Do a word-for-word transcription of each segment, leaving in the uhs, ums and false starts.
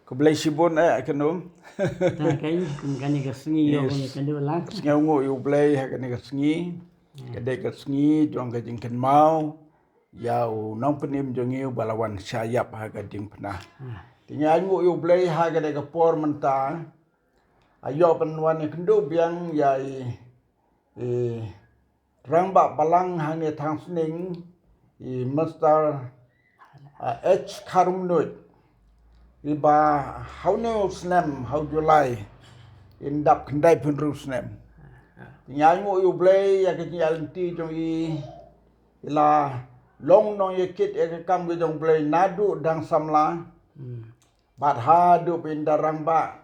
Khublei shibun eh, Kynum. Ta kane, kum kane ka sngi ïoh, yes, kane ka dei lang. Sngewnguh ïa U Blei ha kane ka sngi. Yes. Ka dei ka sngi jong ka jingkynmaw ïa u nongpynim jong ngi uba la wan shah ïap ha ka diengphna. Ah. Te ngi ainguh ïa U Blei ha kane ka por mynta. Ïoh ban wan ïakynduh biang ïa i, i rangbah balang hangne Thangsning, i Mister, ah, H Kharumnuid, iba ha une u snem, ha u July, in dap khyndaiphew hynriew snem. Te ngi ainguh ïa U Blei ïa ka jingïaid lynti jong i, i la long nongïakit ïa ka kam ka jong U Blei naduh dang samla. Hmm. Bad haduh ba in da rangbah,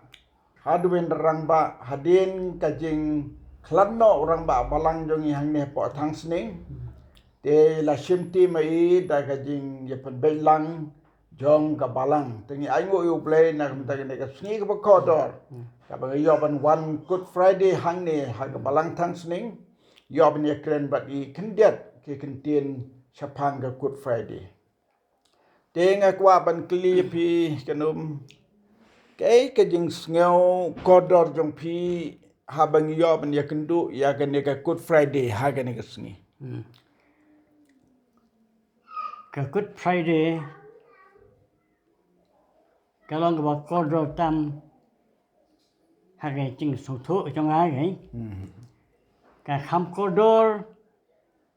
haduh ba in da rangbah, hadien ka jingkhlad noh u rangbah balang jong ngi hangne hapoh Thangsning. Te la shim ti ma i da ka jingïapynbeit lang jong ka balang. Te ngi ainguh ïa U Blei na ka bynta kane ka sngi kaba kordor, kaba ngi ïoh ban wan Good Friday hangne ha ka balang Thangsning. Ïoh ban ïakren bad i khyndiat ki kyntien shaphang ka Good Friday. Te nga kwah ban kylli ïa phi, Kynum, kaei ka jingsngew kordor jong phi haba ngi ïoh ban ïakynduh ïa kane ka Good Friday ha kane ka sngi? Hmm. Ka Good Friday ka long kaba kordor tam ha ka jingsngewthuh jong nga, eh. Hmm. Ka kham kordor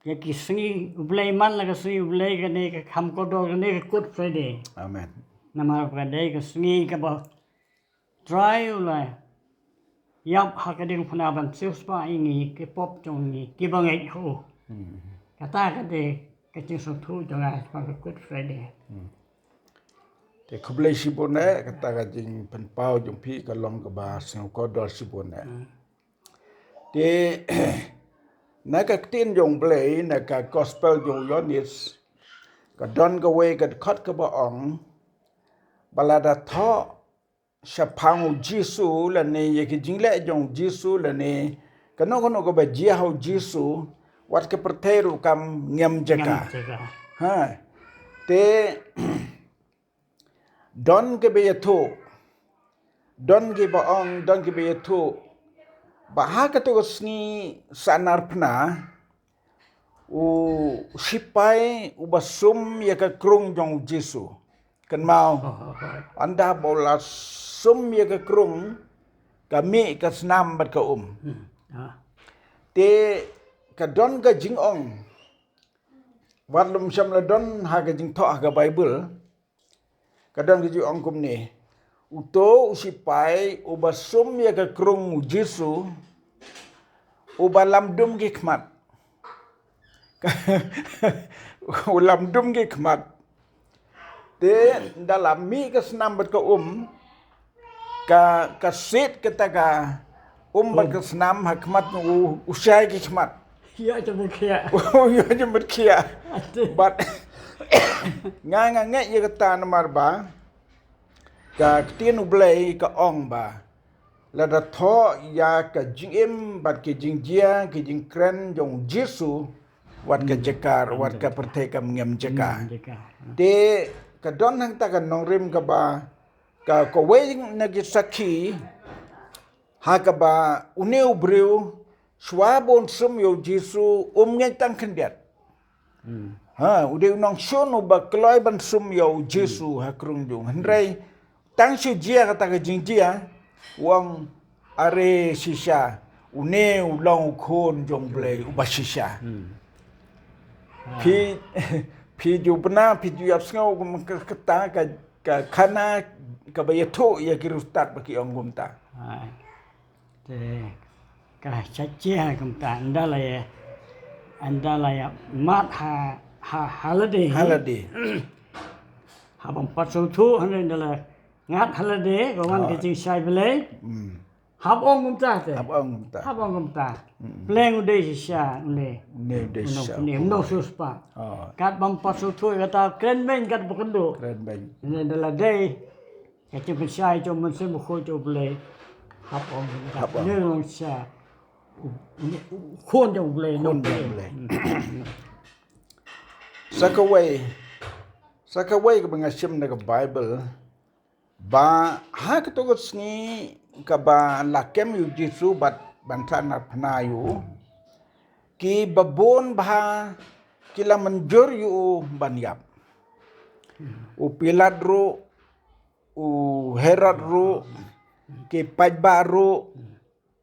ïa ki sngi, U Blei man la ka sngi U Blei, kane ka kham kordor, kane ka Good Friday. Amen. Namar ka dei ka sngi kaba U Trai u la ïap ha ka diengphna ban siewspah ïa ngi ki pop jong ngi kiba ngeit ha u. Hmm. Kata ka dei ka jingsngewthuh jong nga shaphang ka Good Friday. Hmm. Te khublei shibun eh, kata ka jingpynpaw jong phi ka long kaba sngewkordor shibun eh. Hmm. Te na ka ktien jong U Blei, na ka gospel jong u Ïoannis, ka don kawei ka dkhot kaba ong, ba lada thoh shaphang u Jisu lane ïa ki jingleh jong u Jisu lane kano kano kaba jia ha u Jisu, wat ka pyrthei ruh kam ngem jaka. Ngem jaka. Ha. Te don kiba ïathuh, don kiba ong, don kiba ïathuh ba ha kato ka sngi Sahnarphna, u sipai uba sum ïa ka krung jong u Jisu. Kynmaw, ynda ba u la sum ïa ka krung, ka mih ka snam bad ka um. Hmm. Ah. Te ka don ka jingong, wat lum shym la don ha ka jingthoh ha ka Baibl, ka don ka jingong kumne. Uto u sipai uba sum ïa ka krung u Jisu, uba lam dum ki khmat. U lam dum ki khmat. Te ynda la mih ka snam bad ka um, ka, ka siet kata ka um bad ka snam ha khmat u, u shai ki khmat. Ïa jam bad khia. Ïa jam bad khia. Ate. Bad nga, nga ngeit ïa kata namar ba ka ktien U Blei ka ong ba lada thoh ïa ka jingim bad ki jingjia, ki jingkren jong u Jisu, wat ka jaka, wat ka pyrthei kam ngem jaka. Ngem jaka. Te ka don hangta ka nongrim kaba, ka, kawei na ki sakhi ha kaba une u briew shuwa ba un sum ïa u Jisu um ngeit tang khyndiat. Hmm. Ha, u dei u nongshun uba kloi ban sum ïa u Jisu ha krung jong u. Hynrei tang shu jia kata ka jingjia, u ong, are shisha, une u long u Khun jong U Blei uba shisha. Hmm. Phi, phi ju bna, phi ju ïap sngew kum ka, kata ka, ka khana kaba ïathuh ïa ki riewstad ba ki ong kumta. Hai. Te ka shait jia kumta, ynda la ïa, ynda la ïa mad ha, ha, ha lade. Ha lade. Hap ong pat sngewthuh, hynrei ynda la ngat ha lade, ka wan ka jingshai Blei. Hmm. Hap ong kumta te. Hap ong kumta. Hap ong kumta. Hmm. Pleng u dei shisha, une. Une u dei shisha. Une, une shisha. Oh. Kat bym pat sngewthuh, kata kren beiñ kat ba kynduh. Kren beiñ. Une ynda la dei ka jingpynshai jong u Mynsiem Bakhuid jong U Blei. Hap ong kumta. Hap ong. Une u long shisha. U, une u Khun jong U Blei. Khun jong U Blei. Hmm. Sa kawei. Sa kawei kaba nga shim na ka Baibl. Ba ha kato ka sngi kaba la kem ïa u Jisu bad ban sa narphna ïa u, ki babun bha ki la mynjur ïa u ban ïap. U Pilat ruh, u Herod ruh, ki paidbah ruh,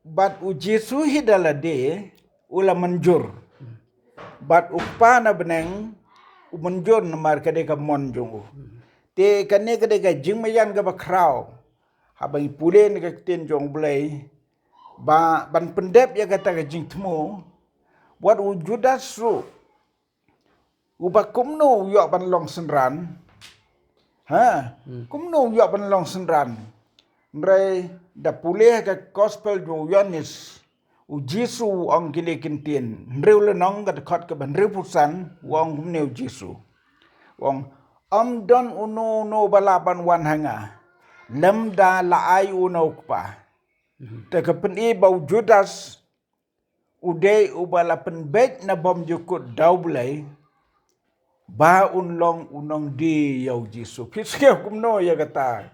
bad u Jisu hi da lade u la mynjur. Bad u Kpa na bneng u mynjur namar ka dei ka mon jong u. Te kane ka dei ka jingmaïan kaba khraw haba ngi pule na ka ktien jong U Blei, ba ban pyndep ïa kata ka jingthmu. Wat u Judas ruh, uba kumno u ïoh ban long synran? Ha? Kumno u ïoh ban long synran? Hynrei da pule ha ka gospel jong u Ïoannis, u Jisu u ong kine ki ktien. Hynriew lynnong ka dkhot kaba hynriewphew san, u ong kumne u Jisu. U ong, ym don uno uno ba lah ban wan ha nga lymda la ai u na u Kpa. Te ka pyni ba u Judas u dei uba la pynbeit na bymjukut da U Blei ba un long u nongdie ïa u Jisu. Phi sngew kumno ïa kata?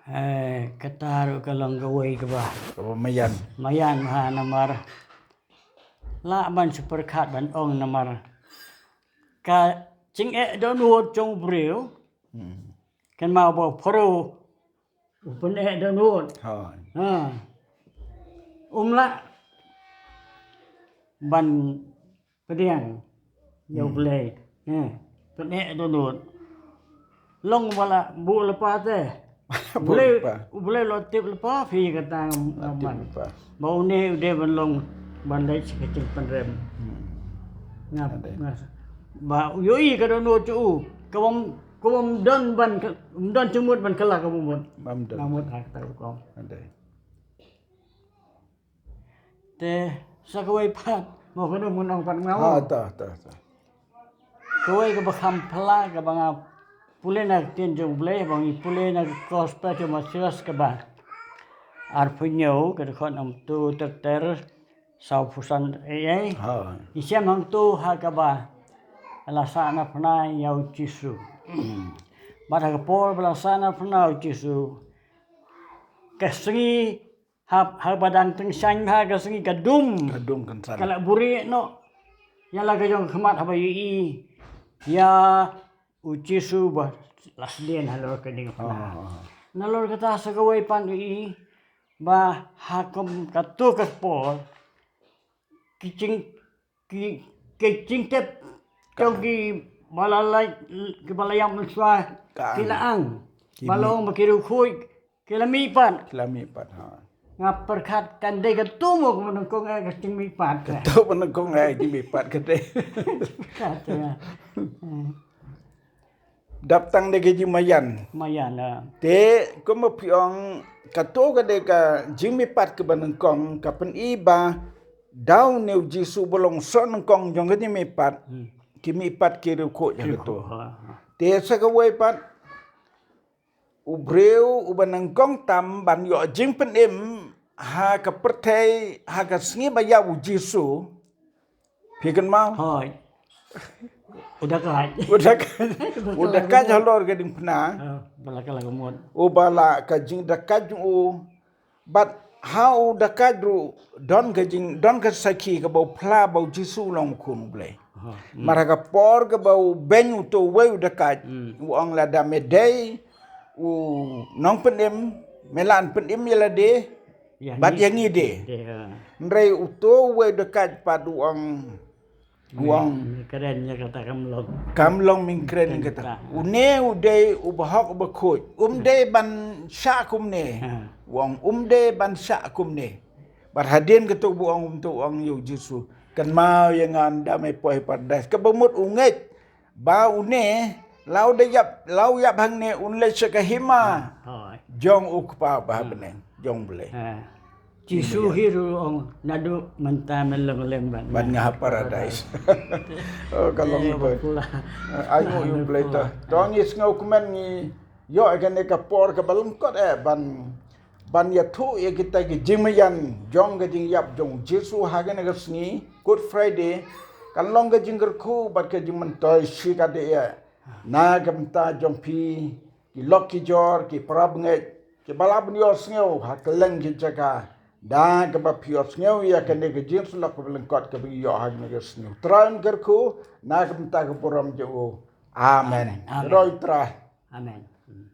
Eh, kata ruh ka long kawei kaba, kaba maïan. Maïan ha namar lah ban shu pyrkhat ban ong namar ka jingeh dohnud jong u briew. Hmm. Kan ma ba phro u pyneh dohnud. Ha. Ha. Um lah ban pdiang ïa U Blei. Ha. Pyneh dohnud. Long ba la buh lypa te. Buh lypa. U Blei u la tip lypa phi kata. Tip lypa. Ba une u dei ban long ban leit sha ka jingpynrem. Hmm. Nga, nga ba u ïohi ka dohnud jong u. Ka bym, ka bym don ban ka, bym don jingmut ban kylla ka bym mut. Bym don. Nga mut ha kata ka rukom. Te sa kawei pat, mo kano mo nong pat nga. Ha, ta, ta, ta. Kawei kaba kham phylla kaba nga pule na ktien jong U Blei, ba ngi pule na gospel jong u Mathaios kaba arphew hynñiew, ka dkhot hynñiew ter ter, sawphew san, eh, eh. Ha. Ngi shem hangto ha kaba la sah narphna ïa u Jisu. Bad ha ka por ba la sah narphna u Jisu, ka sngi hap, haba dang tyngshaiñ ha ka sngi ka dum. Ka dum kan san. Ka la buhrieh noh ïa la ka jong ka khmat haba ïohi ïa u Jisu ba la sdien halor ka diengphna. Ah, ah, ah. Nalor kata sa kawei pat ïohi ba ha kum kato ka por ki jing, ki, ki jingtip jong ki ba la, la, ki ba la ïap mynshuwa ki la ang. Ba long ba ki riewkhuid ki la mih pat. Ki la mih pat, ha. Nga pyrkhat kan dei kato mo ka ba nyngkong eh ka jingmih pat. Kato ba nyngkong eh ka jingmih pat ka dei. Kato, ya. Dap tang dei ka jingmaïan. Maïan, ha. Te kumba phi ong kato ka dei ka jingmih pat kaba nyngkong, ka pyni ba da une u Jisu ba long soh nyngkong jong ka jingmih pat. Hmm. Ki mih pat ki riewkhuid ha kato. Riewkhuid, ha, ha. Te sa kawei pat, u briew uba nyngkong tam ban ïoh jingpynim ha ka pyrthei ha ka sngi ba ïap u Jisu. Phi kynmaw? Hooid. U dakait. U dakait. U dakait halor ka diengphna. Ah, ba la ka la ka mut. Uba la ka jingdakait jong u. Bad ha u dakait ruh don ka jing, don ka sakhi kaba u phla ba u Jisu u long u Khun u Blei. Aha. Hmm. Mar ha ka por kaba u beiñ uto uwei u dakait, hmm, u ong lada me dei u nongpynim, me lah ban pynim ïa lade bad ïa ngi de. Ïa ngi de, ha. Hynrei uto uwei u dakait pat u ong, u ong, me kren ïa kata kam long. Kam long me kren ïa kata. Une u dei u bahok u bakhuid. Um dei ban shah kumne. Ha. U ong um dei ban shah kumne. Bad hadien kato ba u ong, um, to u ong ïa u Jisu, kynmaw ïa nga ynda me poi paradais. Kaba mut u ngeit ba une la u da ïap, la u ïap hangne un leit sha ka hima, ha, hooid, jong u Kpa ba ha bneng, jong U Blei. Ha. Jisu hi ruh u ong naduh mynta me long lem bad nga ha paradais. Oh, ka long, eh, ba pula. Eh, ai nguh ïa U Blei ta. To ngi sngewkmen ngi ïoh ïa kane ka por kaba lyngkot eh ban, ban ïathuh ïa kita ki jingmaïan jong ka jingïap jong u Jisu ha kane ka sngi Good Friday. Kan long ka jingkyrkhu bad ka jingmyntoi shikatdei eh na ka bynta jong phi, ki lok ki jor, ki parabangeit, kiba lah ban ïohsngew ha kylleng ki jaka. Da kaba phi ïohsngew ïa kane ka jingsyllok kaba lyngkot kaba ngi ïoh ha kane ka sngi. Trai un kyrkhu na ka bynta ka burom jong u. Amen. Amen. Amen. Khublei Trai. Amen. Hmm.